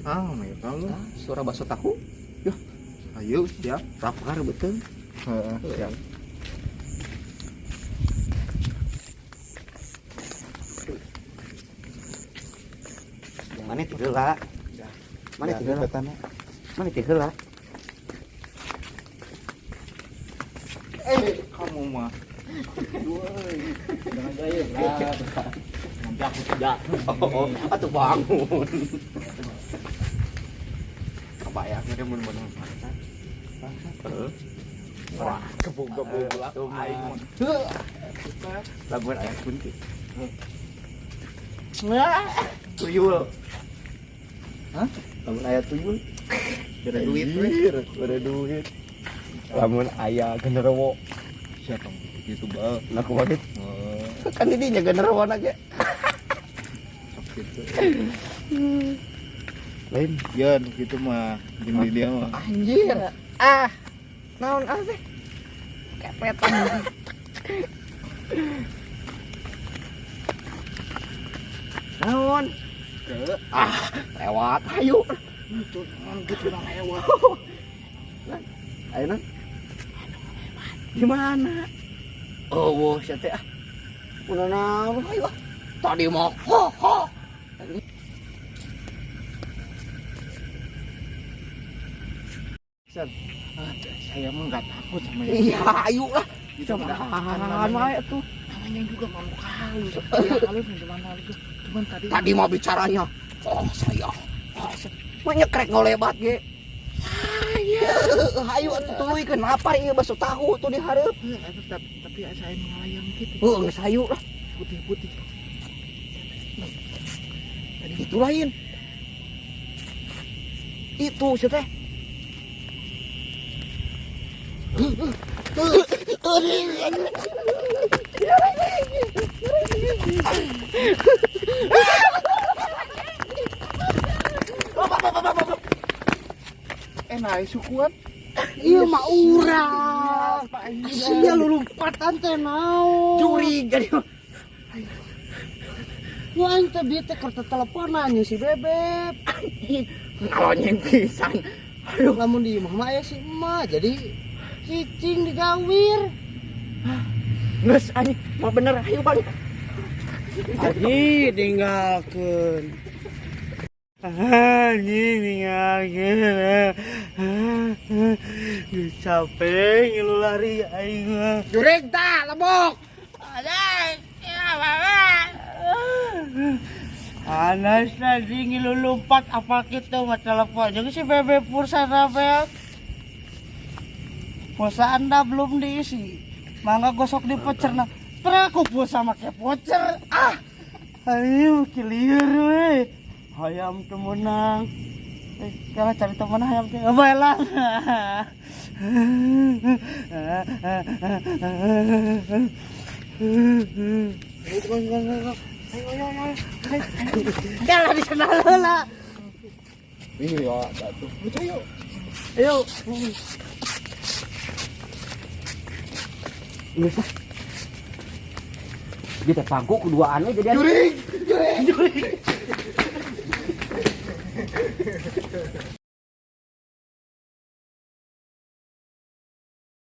Ah, metal lu. Ah, suara bakso tahu. Yuh, Ayo, siap. Lapar betul. Heeh, siap. Mana ti heula? Mana ti heula? Mana ti heula? Eh, kamu mah. Jangan gaya lah. Nanti aku jatuh. Oh, atuh bangun. Kebayangnya dia bener-bener bangsat. Heeh. Wah, kebog-kebog lah aing mah. Lamun aya kunti. Wah, tuyul. Hah? Lamun aya tuyul. Bere duit we. Bere duit. Lamun aya genderuwo. Siapa gitu bal. Nah, kumaha gitu? Kan ini nya genderuwo aja. Sok gitu. Lain ya gitu mah jeung di dia mah. Anjir. Ah. Naon ah teh? Kepetan. Naon? Ah, lewat. Ayo. Gitu lah lewat. Ayo nan. Gimana? Oh, wah, sia teh ah. Udah naon ayo. Tadi mah ho ho. San, saya mah nggak takut sama yang iya, ayo lah. Itu mana tuh? Namanya juga makhluk halus. Ya halus cuman halus. Cuman tadi mau bicaranya. Oh, saya. Oh, mah nyekrek ngolebat ge. Ayo, ayo atuh tuluy kenapa ieu bakso tahu tuh di hareup. Tapi saya melayang gitu. Heuh, geus hayu lah. Putih-putih. Tadi itu lain. Itu sih teh. Naik sukuan. Iya mah urang. Sia lu lompatan teh naon. Curi jadi. Nu aing teh bieu teh keur teleponan si Bebeb. Ngalonyeng pisan. Aduh, lamun di imah mah aya si emak jadi cicing digawir. Geus anjing, mau bener ayo balik. Anjing tinggalkeun. Anjing tinggalkeun. Capek ngilu lari aing mah. Jurig tah lebok. Anas tadi ngilu lompat apa kitu mah telepon jeung si Bebeb pulsa Beb. Pulsa Anda belum diisi. Mangga gosok di voucher nah. Aku pulsa make voucher. Ah. Ayo kilir we. Hayam teu meunang. Kalau cari teman hayam teh baelah. Ayo ayo ayo. Kalah di sana heula. Iya, atuh. Ayo. Ayo. Geus ah. Dia teh pangku keduaan we jadi jurig, jurig, jurig.